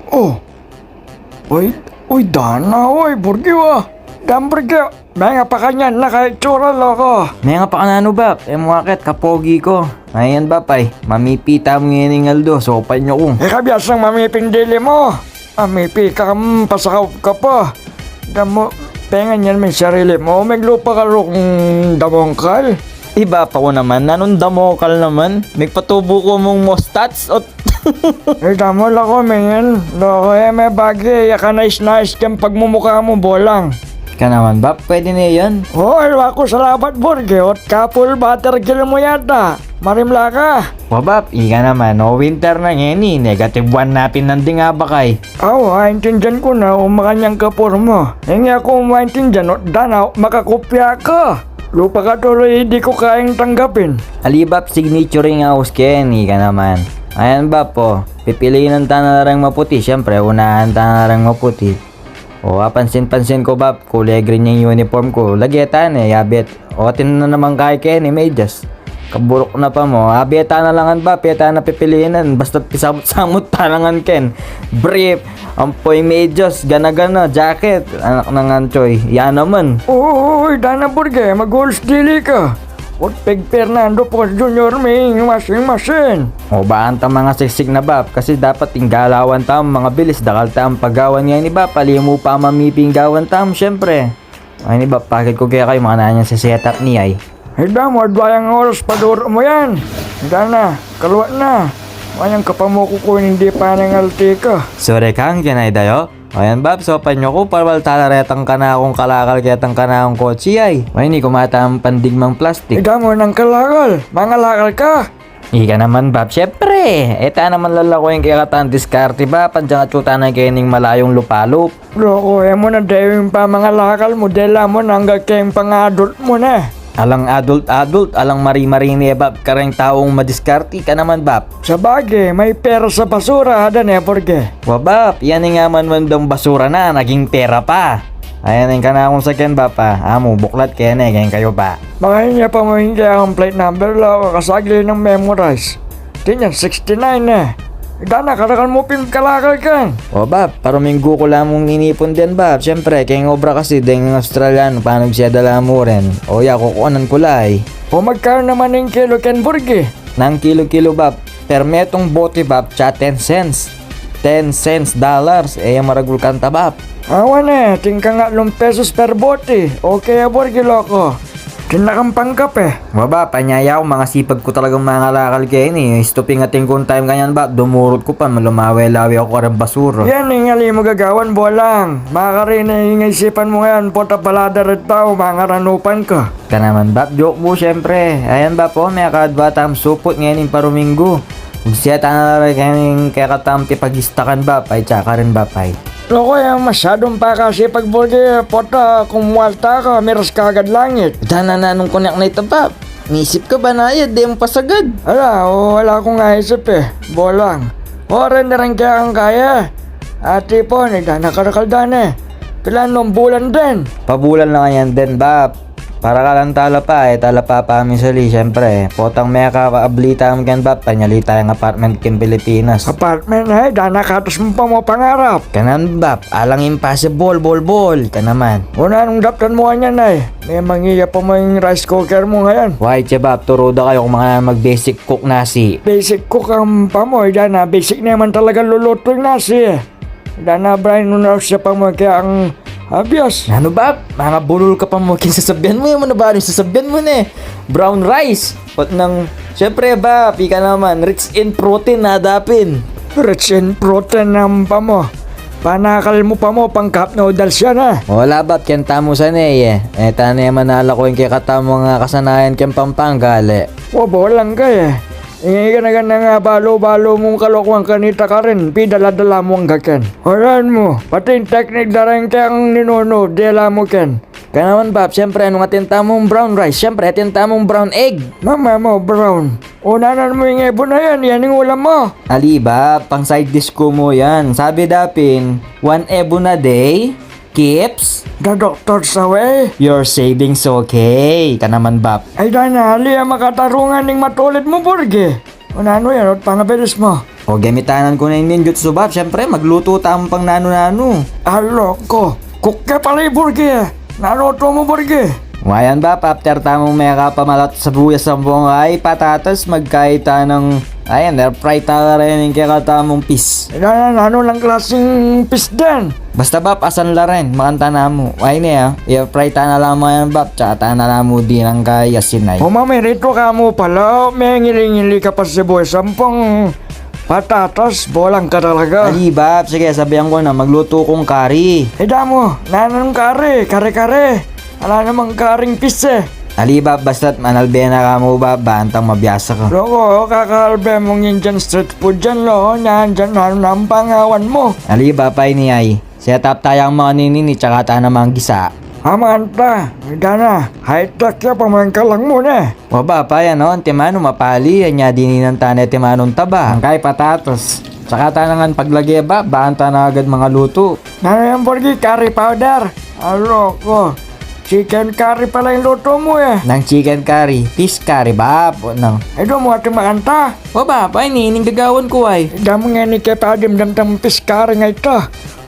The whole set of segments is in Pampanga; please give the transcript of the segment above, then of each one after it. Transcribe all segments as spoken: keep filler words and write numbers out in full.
O. Uy, uy, dana, uy, Burgi, wa. Dam, Burgi. Menga pa kanyan na ka itsura, loko. Menga pa kananu, Bap? E mu akit, kapogi ku. Ayan, Bap, ay. Mamipi tamu ngening aldo, sopan yu ku. E ka biasang mamiping dili mu. Mamipi ka, mm, pasakaup ka pa. Damo, pengen yan ming sarili mu. Meglupa ka rung damokal. Iba pa ku naman, nanung damokal naman? Megpatubu ku mung mustache, ot. E, damo, lako, mengen. Loko, e me bage, ya ka nais-nais keng pagmumuka mu, bolang. Ka naman, Bap, pwede ne yan. O, alwa ku salabat, Burgi, ot ka full butter kill mu yata. Marimla ka. Wa, Bap, ika naman, o, winter na ngeni, negative one na pin nandin abak ay. Aw, aintindian ku na, o, makanyang kapur mu. Ing aku maintindian, ot dana, makakupya ka. Lupa ka tuloy, di ku kayang tanggapin. Ali, Bap, signature ing aus keni, ika naman. Ayan, Bap, o. Pipilinan ta na la reng maputi, siyempre, unahan ta na la reng maputi. O, apansin-pansin ku, Bap, kulay green ing uniform ku. Lagyan ta ne, yabit. O, atin na naman kaya keni, medyas. Kaburuk na pa mu. Abita na la ngan, Bap, e ta na pipilinan. Basta pisamut-samut ta na ngan ken. Brief. Ampo ing medyas, gana-gana, jacket. Anak na ngan, Choy. Yan naman. Uy, dana, Burgi, magulus dili ka. Ot peg Fernando Poe Junior me ing washing machine. O, baan ta mangasiksik na, Bap, kasi dapat ing galawan tamu mangabilis, dakal tamung pagawan ngeni, Bap, ali mu pa mamipi ing gawan tamu, siyempre. Ay ni, Bap, pakit ku kekayu, makananu yang se-set up ne ay. Ay, damo, adwa yang oras paduru mu yan. Dana, kaluat na. Mayang kapamuku ku, indi pa neng alti ka. Sure kang kenay dayo. Ayan, Bap, sopan yu ku, parwal ta la retang kanakung kalakal ketang kanakung kotsi ay. Ay ni, kumata ang pandigmang plastik. Ika mu nang kalakal, mangalakal ka. Ika naman, Bap, siyempre. E ta naman lalako ing kekatang diskarte, Bap, andyang atsu ta na kening malayung lupalup. Loko, e mu na dewa ing pamangalakal mu, dela mu na angga keng pang-adult mu ne. Alang adult-adult, alang mari-mari ne, Bap, kareng taung madiskarte. Ka naman, Bap. Sabage, may pera sa basura, ada ne, Burgi. Wa, Bap, yan ing aman mu dang basura na, naging pera pa. Ayan ing kanakung saken, Bap, a. Amu, buklat kene, keng kayu pa. Makain ya pa mu ing kekang plate number, loko, kasagli nang memorize. Atin yan, sixty-nine ne. Dana, karakal mu pin kalakal ken. O, Bap, paruminggu ku la mung inipun den, Bap. Siyempre, keng obra kasi deng Australiano, panug siya dala mu rin. O, ya, kukunan ku la ay. O, magkanu naman ing kilo ken, Burgi? Nang kilo-kilo, Bap. Per metung bote, Bap, tsa ten cents. Ten cents, dollars, e ya maragul kanta, Bap. Awa ne, atin kang atlung pesos per bote. Okay ya, Burgi, loko. Atin na kang pangkape. Wa, Bap, anya ya ku, mangasipag ku talagang mangalakal keni. Istu pin atin kung time kanyan, Bap, dumurut ku pa, malumaway-laway aku kareng basura. Yan ing ali mu gagawan, bolang. Makarine ing isipan mu yan, pota balada ret tau, mangaranupan ka. Ka naman, Bap, joke mu, siyempre. Ayan, Bap, o, mekadwa tamung suput ngening paruminggu. Magsiya ta na la rin kening kekatamung pipagistakan, Bap, ay, tsaka rin, Bap, ay. Loko, e masyadung pakasipag, Burgi, pota kumwalta ka, miras ka agad langit. Dana, nanung kunek na ita, Bap? Misip ka ba na ya, de mu pasagad? Ala, o, ala kung aisip e, bolang. O, reni reng kekang kaya. Ati po, ni dana karakal dana e. Kailangan nung bulan den. Pabulan la kanyan den, Bap. Para kalang talapa, e, talapa pamisali, siyempre. Potang meka, ablita mu ken, Bap, panyali tayang apartment king Pilipinas. Apartment, e, dana katas mu pa mu pangarap. Kanan, Bap, alang impossible, bol, bol, ka naman. O, nanung daptan mu kanyan, ay? Memang iya pa mu ing rice cooker mu ngayan. Wa, itse, Bap, turu da kayu kung makananu mag-basic cook nasi. Basic cook ang pa mu, e, dana, basic naman talaga lulutu ing nasi e. Dana, Brian, nung nausya pa mu kaya ang abias. Nanu, Bap? Mangabulul ka pa mu king sasabian mu, e mu na ba ing sasabian mu ne? Brown rice. Ot nang, siyempre, Bap, ika naman, rich in protein, ada pin. Rich in protein ang pa mu. Panakal mu pa mu, pang cup noodles yan, e. Wala, Bap, ken tamu sa ne, e. E ta ne manalako ing kekatamung kasanayan ken Pampanga, e. Wa, bolang ka, e. Ing gana-gana nga balu-balu mung kalokuan kanita karin, pidala-dala mu angga ken. Oran mu, pati ing teknik da reng keng ninunu, dela mu ken. Ka naman, Bap, siyempre, nung atin tamung brown rice, siyempre, atin tamung brown egg. Mama mu, brown. Unanan mu ing ebun a yan, yan ing ulam mu. Ali, Bap, pang side dish ku mu yan. Sabi da pin, one ebun a day, keeps the doctors away. Your savings okay. Ka naman, Bap. Ay, dana, ali, a makatarungan ning matulid mu, Burgi. O nanu yan, ot pangabilis mu. O, gamitanan ku na ing ninjutsu, Bap. Siyempre, maglutu tamu pang nanu-nanu. Alo ko. Kuke pala i Burgi, e. Nalutu mu, Burgi? Wa yan, Bap. After tamu mekapamalat sibuyas ampong patatas, magkaita nang, ayan, air fry ta la rin ing kekatamung fish. Ika na, nanu lang klaseng fish den? Basta, Bap, asan la rin, makanta na mu. Ay, ne, a. I-fry ta na la mu yan, Bap, tsaka ta na la mu dinang kay asin ay. O, mamiritu ka mu pala, mengili-ngili ka pa sibuyas ampong patatas, bolang ka talaga. Ali, Bap, sige, sabian ku na, maglutu kung kari. E, damu, nanung kari, kare-kare. Ala namang karing fish, e. Ali, Bap, basta't manalbe na ka mu, Bap, bantang mabiasa ka. Loko, kakalbe mung Indian street food dyan, lo. Nyan dyan, nanu nang pangawan mu? Ali, Bap, ay ni ay. Set up taya mu kanini, tsaka ta na manggisa. Aman ta, ida na, high-tech ya pamangkalang mu, ne? Wa, Bap, ayan, o, antimanu mapali, anya dininan ta ne antimanung taba. Ang kay patatas. Tsaka ta na ngan paglage, Bap, bantang agad mangalutu. Nanu yan, Burgi, curry powder? Alo ko. Chicken curry pala ing lutu mu, e. Nang chicken curry, fish curry, Bap, o nang. E, damu, atin makanta? Wa, Bap, ay ni, ining gagawan ku ay. Damu ngeni ke pa dimdam tang fish curry nga ita.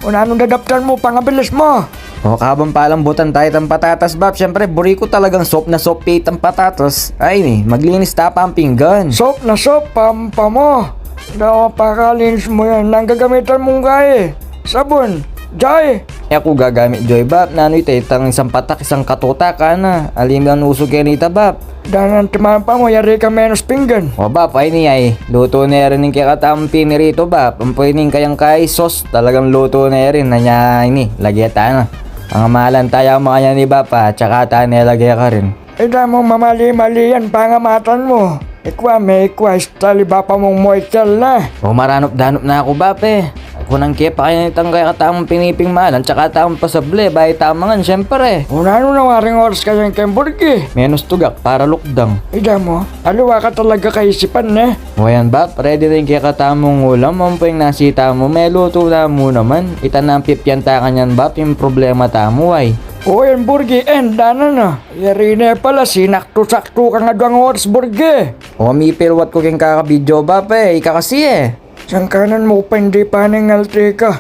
O, nanung dadaptan mu, pangabilis mu? O, kabang palambutan ta itang patatas, Bap, siyempre, buri ku talagang soft na soft ya itang patatas. Ay ni, maglinis ta pa ing pinggan. Soft na soft, pampa mu. Dawa pakalinis mu yan. Nanu gagamitan mung gaye? Sabun. Joy. E ku gagamit joy, Bap. Nanu ita, itang isang patak, isang katutak, ana. Alim yang uso kenita, Bap. Danan timapa mu, yari ka menus pinggan. O, Bap, ay ni ay. Lutu ne rin ing kekatamung pinirito, Bap. Ampo ining kayang kay sauce, talagang lutu ne rin. Anya ini, lage ta na. Pangamalan taya mu kanyan i Bap, a, tsaka ta ne lage karin. Ita mu mamali-mali yan, pangamatan mu. Ikwa me, ikwa, style i Bapa mung Michael na. O, maranup-danup na ku, Bap, e. Aku nang kepakan itang kekatamung piniping malan, tsaka tamung pasable, bayu ta mangan, siyempre. O, nanu na waring oras kayang keng Burgi? Menus tugak para lukdang. Ida mu, aliwa ka talaga kaisipan, ne? O yan, Bap, ready na ing kekatamung ulam, ampo ing nasi tamu, melutu na mu naman. Ita na ing pipiantakan yan, Bap, ing problema tamu, ay. O yan, Burgi, end, danan na. Yari ne pala, sinaktu-saktu kang aduang oras, Burgi. O, mipilwat ku keng kaka-video, Bap, e. Ika kasi, e. Sangkanan mu pa, indi pa ningalti ka.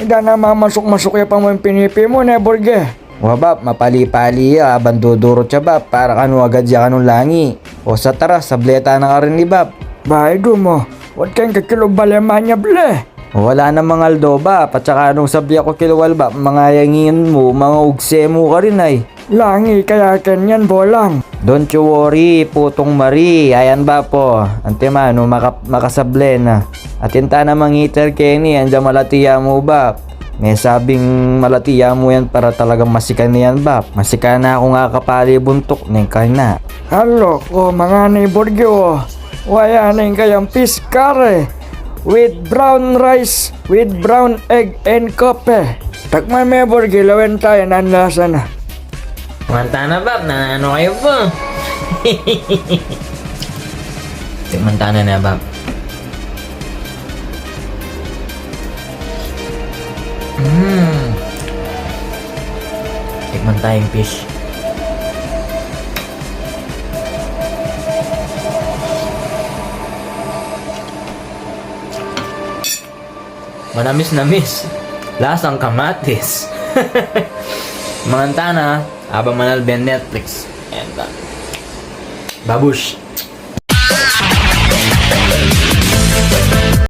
Ida na mamasuk-masuk ya pa mu ing pinipi mu, ne, Burgi? Wa, Bap, mapali-pali ya, abang dudurut ya, Bap, para kanu agad ya kanung langi. O, sa tara, sable ta na karin i Bap. Bayu mu, wa keng kakilu bale manyable. Wala namang aldo, Bap, at saka nung sable ku kilwal, Bap, mangayangin mu, mangugse mu karin ay. Langi kaya kenyan, bolang. Don't you worry, Putung Mari. Ayan, Bap, o. Antimanu, maka-, makasable na. Atin ta na mangiter keni, anya malati ya mu, Bap. Mesabing malati ya mu yan para talagang masikan yan, Bap. Masikan na kung akapali buntuk, neng kaya na. Alo ko, mangani Burgi, o. Wa, yan ing kayang fish curry with brown rice, with brown egg and coffee. Takman me, Burgi, lawen ta yan, anung lasa na. Tikman ta na, Bap. Nananu kayu pa? Tikman ta na na, Bap. Mm. Tikman ta ing fish. Manamis-namis. Lasang kamatis. Mangan ta na abang manalbe Netflix. Ayan, Bap. Babush.